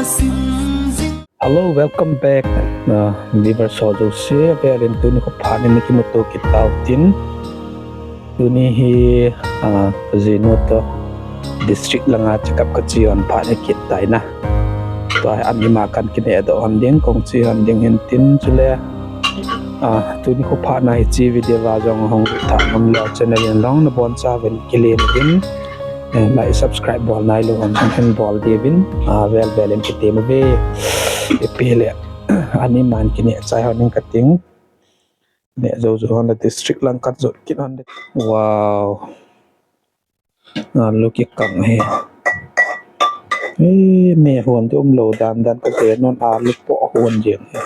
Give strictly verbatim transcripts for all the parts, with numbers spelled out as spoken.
Hello, welcome back, uh, viewers ho jouse. Avel in tuni khophat in kimuto kit tau tin. Tuni hi, uh, kajinu toh district langa check up kache hon phat hi kit tai na. Tua hi an ima kan kineh doh hon ding, kong che hon ding hin tin chule. Ah, tuni khophat na hiche video a jong hung tha ngam lou channel in jong nabonchauvin kilen uvin. Eh, like, subscribe bol nailou hon jong hin bol diuvin. Ah, vel vel in kitem uve. Ipi le. An iman kineh chai hon ning kating. Neh jou jou hon le district lang kajot kit hon le. Wow. Alu kikang hi. Eh, me hon ti umlou dan dan kate non alu poh hon jeng hi.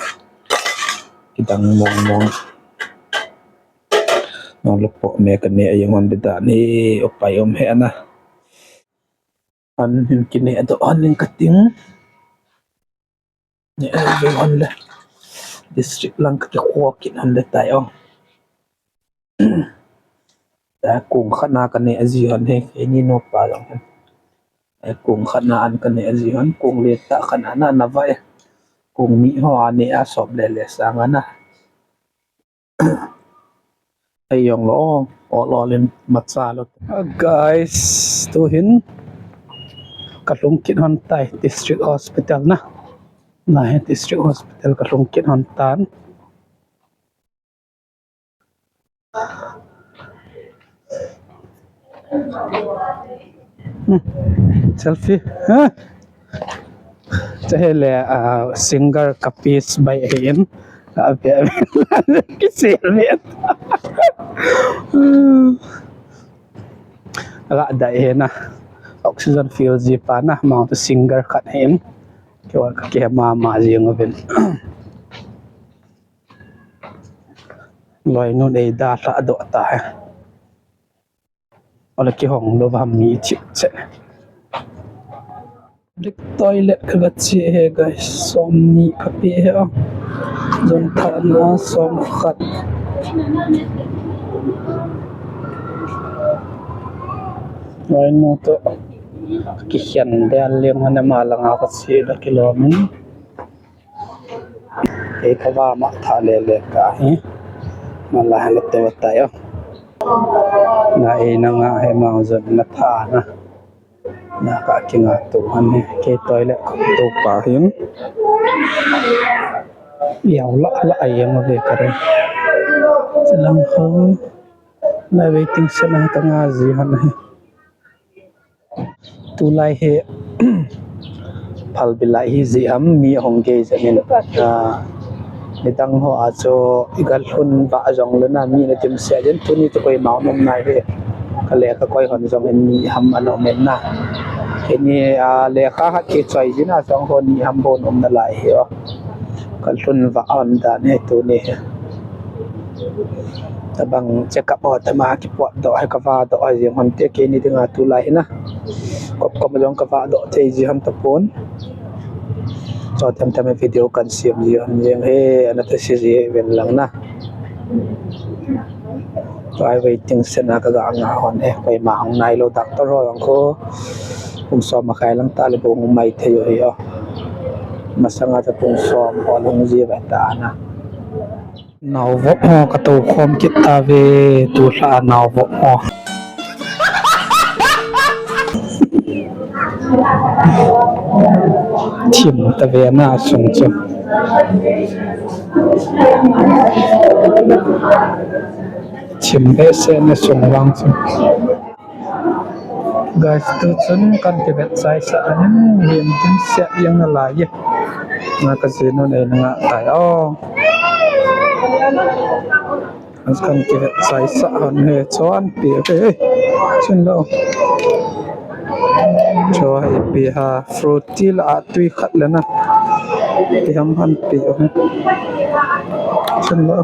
Kidang mong mong. Alu poh me kaneh jeng hon ti dan hi upai um he na. An hin kineh doh hon ning kating. Neh jou hon le. District lang kakikho kit hon le tai o. Tua kong khat na kaneh ji hon hi, keini nupa jong hin. Tua kong khat na an kaneh ji hon, kong le tah khat na na vai. Kong ni ho aneh a sop le le sang ana. Ei jong lou, ol ol in macha lou. Ah, guys, tu hin kalhung kit hon tai District Hospital na. Na hi District Hospital kalhung kit hon tan. Hmm. Selfie. Ha? Chahile, ah, singer ka piece bai ahin. Ka pe ki selfie. Ka dai he na. Oxygen fill ji pa na, mong tu singer khat hin. Kiwa ka ke mama jing uvin. Loinu nei da hla doh ta he. Ole kihong lou va mi chip che. Public toilet ka ga che he guys. Som ni ka pe he o. Jon thana som khat. Loinu to. Kikhen del leng hon ama langa ka che la kilom in. Kei kava ma tha le le ka hi. Mala hale te wa tai o. Na e na nga he ma jong na tha na. Na ka kinga tu han he. Kei toilet ka tu pa hin. Yau la la ai yang ve ka re. Selang ho. Na waiting shed na ka nga ji han he. Tulai hi phalbi lai hi jeh ham mi hung gei jeh in, ah, nidang ho a chu i gal lhun vah jong lou na mi na dimset in tuni chu koima um nai hi. Ka lekha koi hon jong in ni ham ana um in na. Keini, ah, lekha khat kichoi jin a jong ho ni ham bon um nalai hi o. Ka lhun vah hon dan hi tuni hi. Tabang check up ho tama kipot doh hai kava doh hai jeng hon te keini dinga tulai hi na. Kop kop jong kava doh thei ji hon tapon. Cho tem tem video kan siam ji hon jeng he ana ta si ji ven lang na. Tua waiting shed na ka ga nga hon he koima hung nai lou doctor ho jong ko. Pung som makhai lang ta le pung mai thei u hi o. Masanga ta pung som ho lung ji ve ta na. Naovop ho ka tou khom kit ta ve, tu lha naovop ho. Thim ta ve na sung chu. Thim behseh na sung vang chu. Guys, tu chun kan kivet chai sah ahin, him tin siah jeng nalai e. Na ka jinu nei na nga tai o. Kan kivet chai sah hon he chuan pi he. Chun lo. Chua ipi ha fruit ti la a tui khat le na. Ti ham han pi he. Chun lo.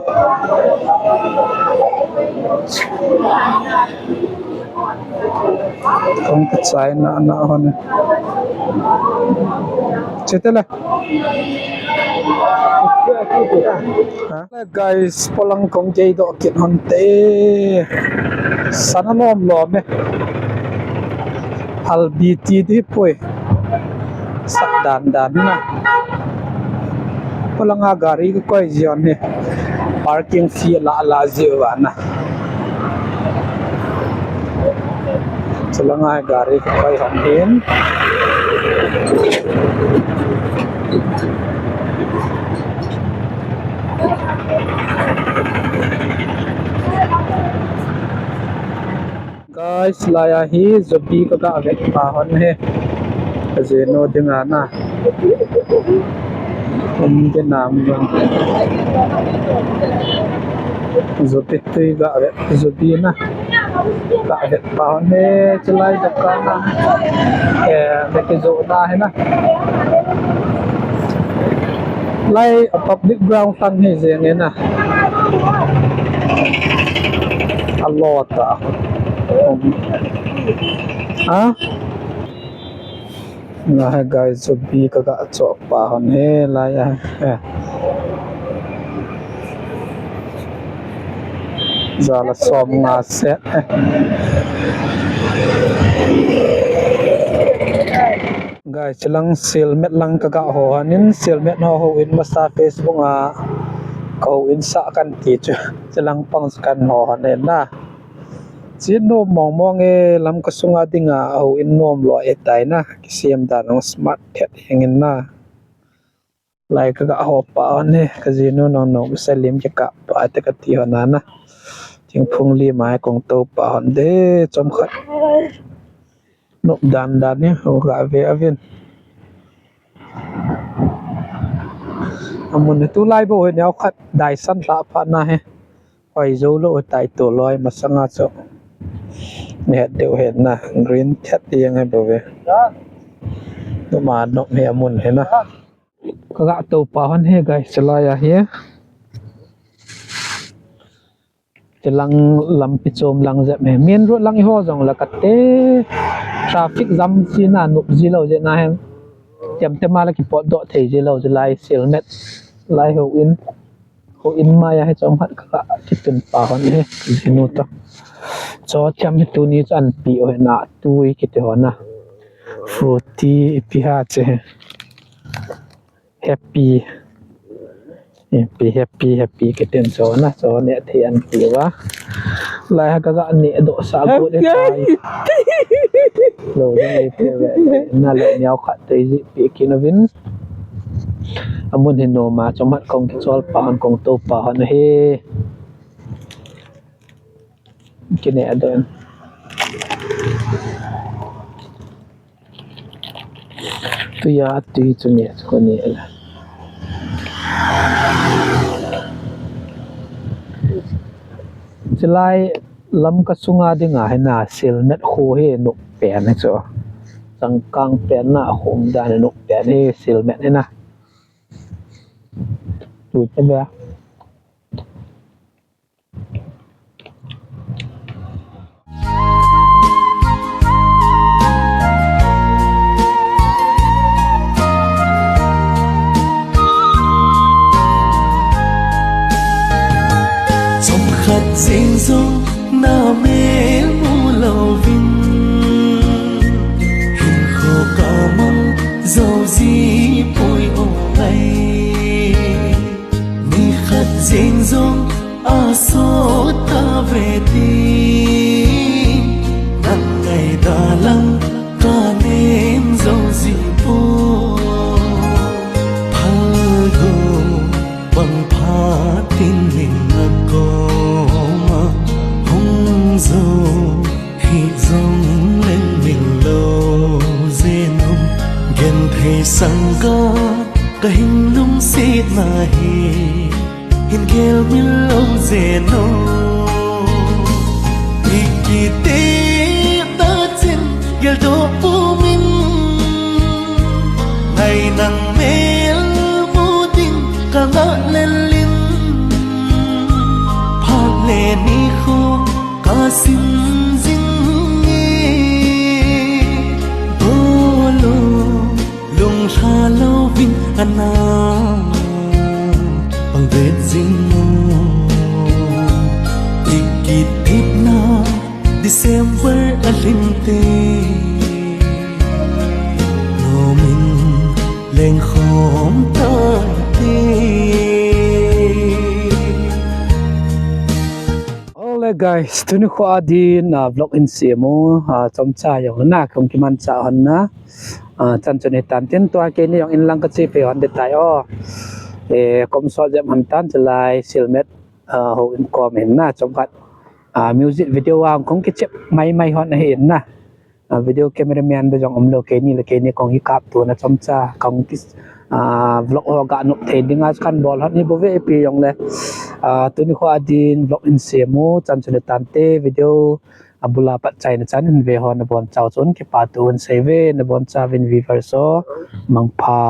Kong ka chai na na hon. Chete le. Ha? Guys, polang kong kei doh kit hon te. Sana lom lom e. Halbi ti di poi. sat dan dan na. Palanga gari ka koi jiu ni. Parking fee la la jiu va na. Chalanga gari ka koi hon hin. Guys, lai a hi Zobi ka ga vet pa hon hi. Ka jinu dinga na. Um dinga um. Zobi tui ga vet, Zobi na. Ga vet pa hon hi, chulai dukan na. Eh, me ki jo na hi na. Lai a public ground lang hi jeng e na. A lot a. Um. Ha? Lai guys, Zobi ka ga cho pa hon hi lai a. Eh. Jala som nga se. Guys, chilang Silmet lang ka ga ho hon in, Silmet ho ho in masa Facebook a ka ho in sa kan ti chu. Chilang pang kan ho hon in na. Chin nom mong mong e, Lamka sunga dinga ho in nom lo e tai na. Kisem dan ong smart thet heng in na. Lai ka ga ho pa hon hi, ka jinu nong nong sa lim ki ka pa te ka ti hon na na. Thingphung lim a kong to pa hon de, chom khat. Nop dan dan ni, ho ga ve a vin. Amun tu lai bo hi neo khat, dai san la pa na hi. Hoi jo lo tai to loi masanga cho. Ni het deu het na, green thet ti yang he bo ve. Nop ma nop hi amun hi na. Ka ga to pa hon hi guys, chalai a hi. Chilang lampi chom lang jep hi. Main road lang i ho jong la kate. Traffic jam si na nop ji lo je na hen. Tiam te ma la ki pot do thei ji lo je lai Silmet. Lai ho in. Ho in ma ya hi chom khat ka ga ki tun pa hon hi. Jinu to. Cho tiam hi tuni cho an pi o na tui ki te ho na. Fruity ipi ha che. Happy. Happy, happy, happy, kiten cho na, cho ne thi an ti wa. Lai ha ka ga ne do sa go de tai. Lo de ne pe ve. Na lo nyau khat te ji pi kin vin. Amun hin no ma, cho mat kong ki chol pa hon kong to pa hon he. Kine adon. Tuya tui chu nge chu ko ni la. Chulai Lamka sunga dinga hi na Silmet kho hi nop pen hi chu. Changkang pen na khom dan nop pen hi Silmet hi na. Tu te ba. Chomkhat jeng jong na mel mu louvin, hinkho ka mang jou ji poi o ngai. Nikhat jeng jong asot kave ti, nang ngaida lang ka nem jou ji poi. Phalgu bang phat in ning a koma hung jou hi jong leng min lo jeng nom. Genthei sanga ka hin lungset na hi, hin gel min lo jeng nom. Ikiti ta chen gel do pu min, ngai nang mel mu ding ka ngah lel in. Phat le nikho ka sim jing e, bolo. Lunglha louvin ana pang vet jing mo. Ikit thip na December a lhin te. Nomin Lengkhom tante. Alright guys, tuni kho a din a vlog in sem u, a chomcha jong na kong kimancha hon na. A chan chu ni tan tin tua keini jong in lang kache pe hon de tai o. E kom sol jep hon tan chulai silmet a ho in kom hin na chomkhat. A music video a kong kichep mai mai hon ahi in na. A video cameraman be jong umlou keini le keini kong hi kap tu na chomcha kong ki a vlog ho ga nop thei dinga kan bol hon hi bou ve ipi jong le. A tuni kho a din vlog in sem u chan chu ni tante video abula pat chaina chan in ve hon nabon chau chun kipa thu in sei ve nabon chauvin viewers ho mangpha.